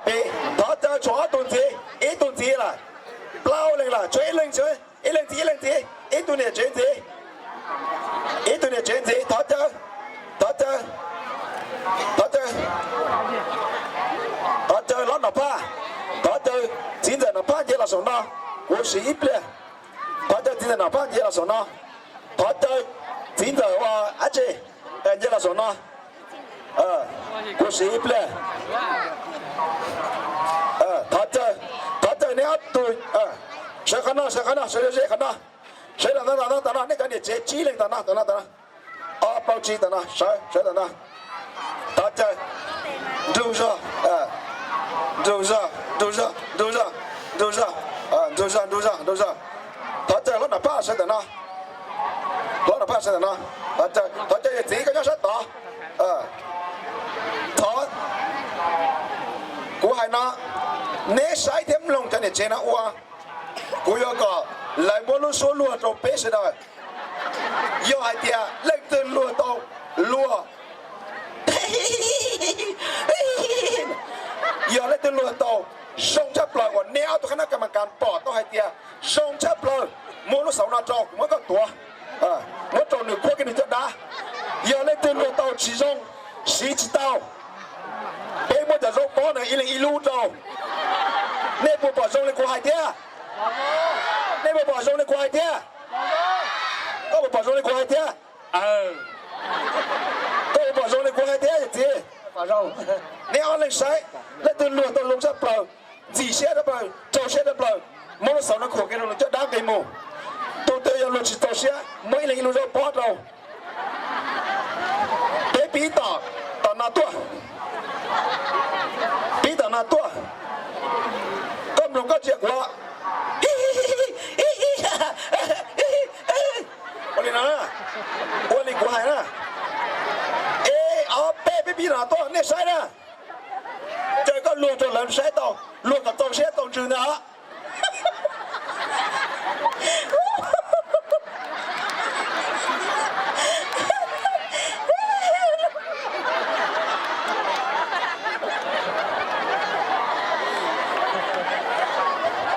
Peb, thov caw tshuav ob tug ntxiv, ib tug ntxiv lawm. Plaub leeg lawm, tshuav ib leeg, ib leeg ntxiv, ib leeg ntxiv, ib tug niam tsev ntxiv. Ib tug niam tsev ntxiv, thov caw, thov caw, thov caw, thov caw hlob Nom Phaj, thov caw txiv ntxawm Nom Phaj nce los saum no, kuv siv ib pliag. Thov caw txiv ntxawm Nom Phaj nce los saum no. Thov caw txiv ntxawm ua dab tsi nce los saum no. Kuv siv ib pliag. Thov caw, thov caw neb ob tug, sawv qhov no, sawv qhov no, sawv ze qhov no. Sawv tom no, tom no, tom no, nej cov niam tsev tsib leeg tom no, tom no, tom no. Ob plaub tsib tom no, sawv, sawv tom no. Thov caw. Nrug zog, nrug zog, nrug zog, nrug zog, nrug zog, nrug zog, nrug zog, nrug zog. Thov caw hlob Nom Phaj sawv tom no. Hlob Nom Phaj sawv tom no. Thov caw, thov caw yawm txiv koj nyob sab tod. Thov, kuv hais no, neb saib thiab mloog cov niam tsev no ua. Kuv yuav kom lawv muab lub suab luag rau peb sawv daws. Yog hais tias leej twg luag tau, luag, yog leej twg luag tau zoo tshaj plaws uas neb ob tug khab nab kas mas kas pom tau hais tias zoo tshaj plaws, muab lub xauv no rau kuv muab koj tuav, muab rau nws khuab kiag nws caj dab. Yog leej twg luag tau tsis zoo, siv tsis tau, peb muab cov zaub pob no ib leeg ib lub rau. Nej puas pom zoo li kuv hais thiab? Nej puas pom zoo li kuv hais thiab? Koj puas pom zoo li kuv hais thiab? Koj puas pom zoo li kuv hais thiab yawm txiv? Neb ob leeg saib, leej twg luag tau zoo tshaj plaws, ntxim siab tshaj plaws, rau siab tshaj plaws, muab lub xauv no khuam kiag rau nws caj dab nqis mus. Tus twg yog luag tsis txaus siab, muab ib leeg ib lub zaub pob rau. Peb pib tom, tom no tuaj. Pib tom no tuaj. Koj mloog koj ntsia kuv. Ua li no, ua li kuv hais na. Ib ob peb, peb pib tom no tuaj, nej saib na. Caw koj luag rau lawv saib tau, luag kom txaus siab txaus ntsws ntag.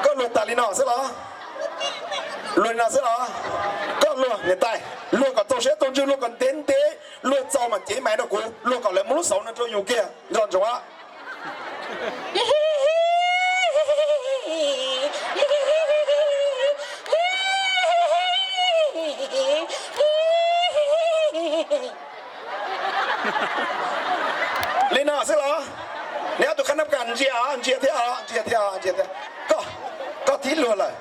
Koj luag tas li no xwb los? Luag li no xwb los? Koj luag niam tais, luag kom txaus siab txaus ntsws, luag kom ntev ntev, luag txaus mas cev mais rau kuv, luag kom lawv muab lub xauv no rau yus kiag nco ntsoov. Li no xwb los? Neb ob tug khab nab kas ntsia, ntsia thiab, ntsia thiab, ntsia thiab. Koj, koj thib luag lawm.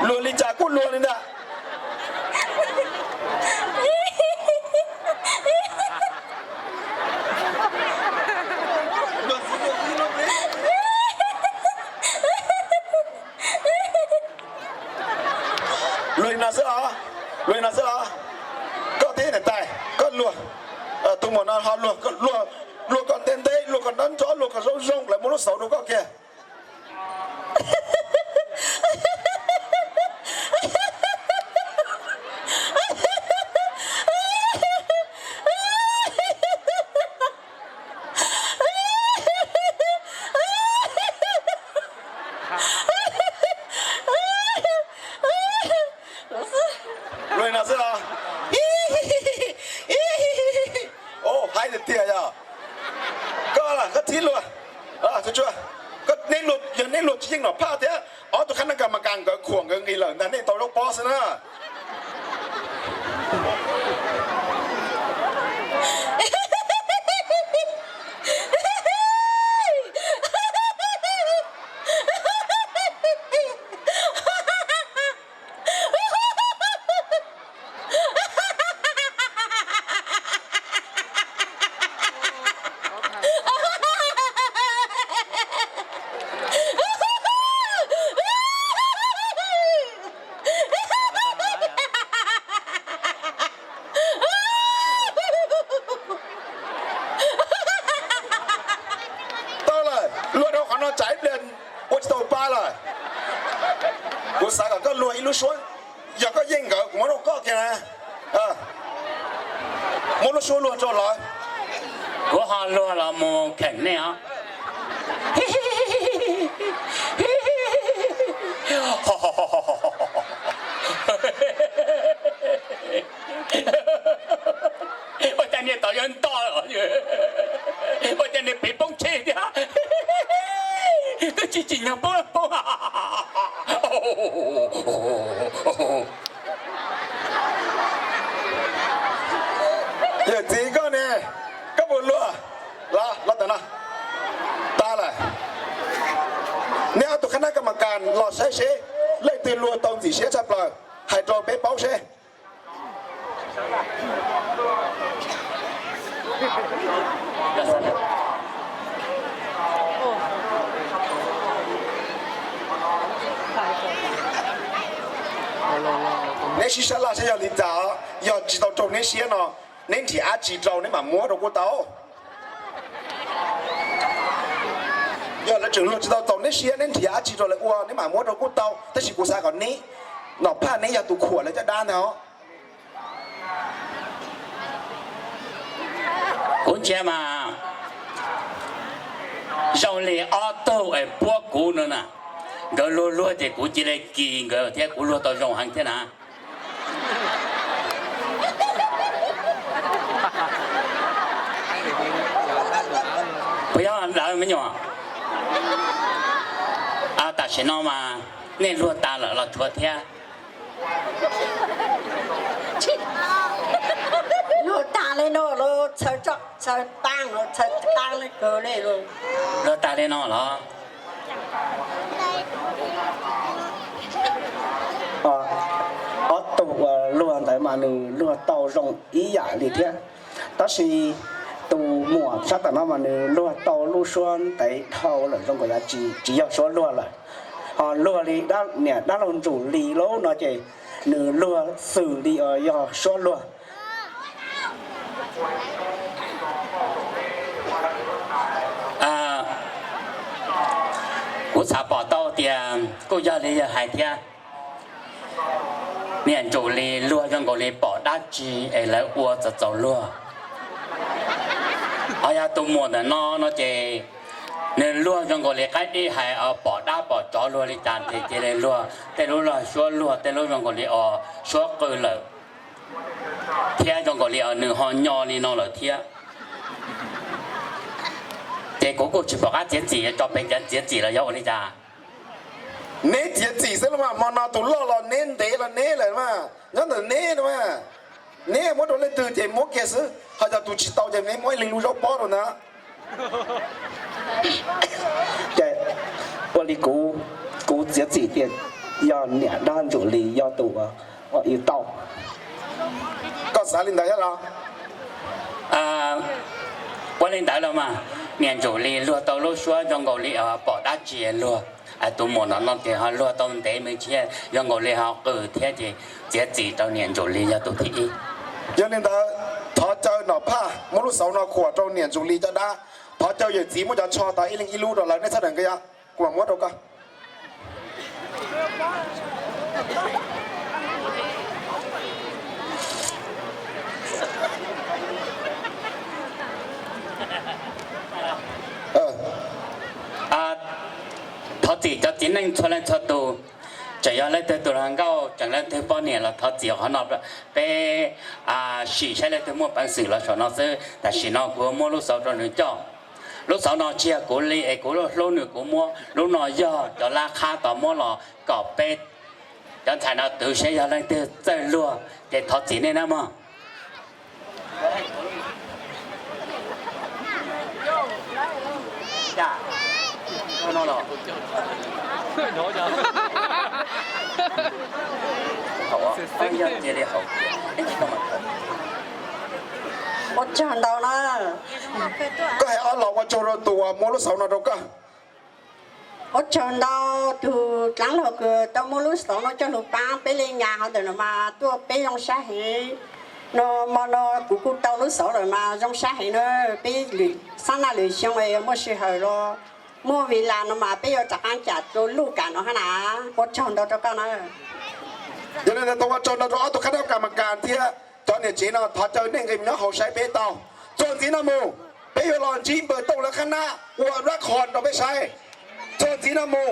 Luag li cas kuj luag li ntag. Luag li no xwb los? Luag li no xwb los? Koj thiab niam tais, koj luag, tus muam no ho luag, luag kom ntev ntev, luag kom nrov nrov, luag kom zoo zoo, lawv muab lub xauv rau koj kiag. Luag li no xwb los? Hais tiag tiag yog koj los koj thib luag. Yog neb luag tsis yeej Nom Phaj thiab ob tug khab nab kas mas kas nkawd khuam nkawd nqis lawm ntag, nej tau zaub pob xwb na. Tau lawm, luag rau qhov no tsam ib pliag ua tsis tau pa lawm. Kuv xav kom koj luag ib lub suab, yog koj yeej nkawd kuv muab rau koj kiag na. Muab lub suab luag rau lawv. Kuv ho luag los mus kheem nej os. Ua cas niag tod yuav nto, ua cas niag pem poob tsheb thiab, twb tsis tsim nyog poob poob. Yawm txiv koj ne, koj puas luag? Los, los tawm no. Tag lawm. Neb ob tug khab nab kas mas kas los saib seb leej twg luag tau ntxim siab tshaj plaws, hais rau peb paub seb. Neb sib sab laj saib yog li cas, yog tsis tau raug neb siab no, neb nrhiav dab tsi rau neb mam muab rau kuj tau. Yog lawv tseem luag tsis tau txaus neb siab, neb nrhiav dab tsi rau lawv ua neb mam muab rau kuj tau, tab sis kuv xav kom neb, Nom Phaj neb yog tus khuam lawv caj dab ntag os. Kuv ntsia mas zoo li ob tug es puab kuv no na, nkawd luag luag ces kuv cia li kis nkawd thiab, kuv luag tau zoo heev thiab na. Puas yog lawv me nyuam? Tam sim no mas nej luag tas lawm los tshuav thiab? Luag tas li no los txhaws, txhaws taab, txhaws taab li kawg li los. Luag tas li no los? Ob tug uas luag ntawd mas nws luag tau zoo ib yam li thiab, tab sis tus muam sab tom no mas nws luag tau lub suab ntev dhau lawm, zoo nkaus yav tsis, tsis yog suab luag lawm. Ho luag li niam dab laug Ntsum Lis lub no ces nws luag xws li yog suab luag. Kuv xav pom tau tias kuj yog li yawg hais thiab. Niam Ntsum Lis luag zoo nkaus li pom dab tsi es lawv ua txaus txaus luag. Ho yog tus muam ntawm no no ces nws luag zoo nkaus li qaib dib hais, pom dab pom tsov luag li cas ces cia li luag, tej lub luag suab luag, tej lub zoo nkaus li os suab qw lawm thiab, zoo nkaus li os nws ho nyo li no lawm thiab. Ces kuv kuj tsis pom qab txiav txim tso pes cov txiav txim los yog ua li cas. Neb txiav txim xwb los mas, hmo no tus loj los neb, ntev los neb lawm mas, nyob ntawm neb no mas. Neb muab rau leej twg ces muab kiag xwb, ho yog tus tsis tau ces neb muab ib leeg lub zaub pob rau ntag. Ces ua li kuv, kuv txiav txim tias yog niam dab Ntsum Lis yog tus ua tau. Koj xav li ntawd thiab los? Ua li ntawd los mas, niam Ntsum Lis luag tau lub suab zoo nkaus li pom dab tsi luag. Tus muam no no ces ho luag tau ntev me ntsis, zoo nkaus li ho qw thiab ces txiav txim rau niam Ntsum Lis yog tus thib ib. Yog li ntawd, thov caw Nom Phaj muab lub xauv no khuam rau niam Ntsum Lis caj dab. Thov caw yawm txiv muab cov tsho tas ib leeg ib lub rau lawv, neb txhob daws nqi, kuv mam muab rau koj. Thov txim cov txiv neej txhua leej txhua tus, tseem yog leej twg tus hluas nkauj tseem leej twg poj niam los thov txim qhov no, peb sim saib leej twg muaj peev xwm los saum no xwb. Tam sim no kuv muab lub xauv rau nws coj. Lub xauv no tsis yog kuv li es kuv hlub nws kuv muab, lub no yog cov lab qhab tod muab los kom peb cov ntxhais no twv seb yog leej twg txawj luag ces thov txim nej nawb mog. Ua tsaug ntau na. Koj hais ob los ua tsaug rau tus uas muab lub xauv no rau koj. Ua tsaug ntau tus dlaav laug kws tau muab lub xauv no coj lug paab peb li nyas hov ntawm no mas tuaj peb zoo sab heev. No mo no kuv kuj tau lub xauv lawm mas zoo sab heev na. Peb xab naj lwm xyoo es muaj sij hawm los muaj vis las no mas peb yuav rov qaab cam rua luj kam no hab na. Ua tsaug ntau rau koj na. Yog li ntawd thov ua tsaug ntau rau ob tug khab nab kas mas kas thiab cov niam tsev no, thov caw nej nqis mus nyob hauv saib peb tau. Txuas ntxiv no mus, Peb yuav los ntsib npawg Tooj lawv qhab nab ua rab qhos rau peb saib. Txog ntxiv no mus.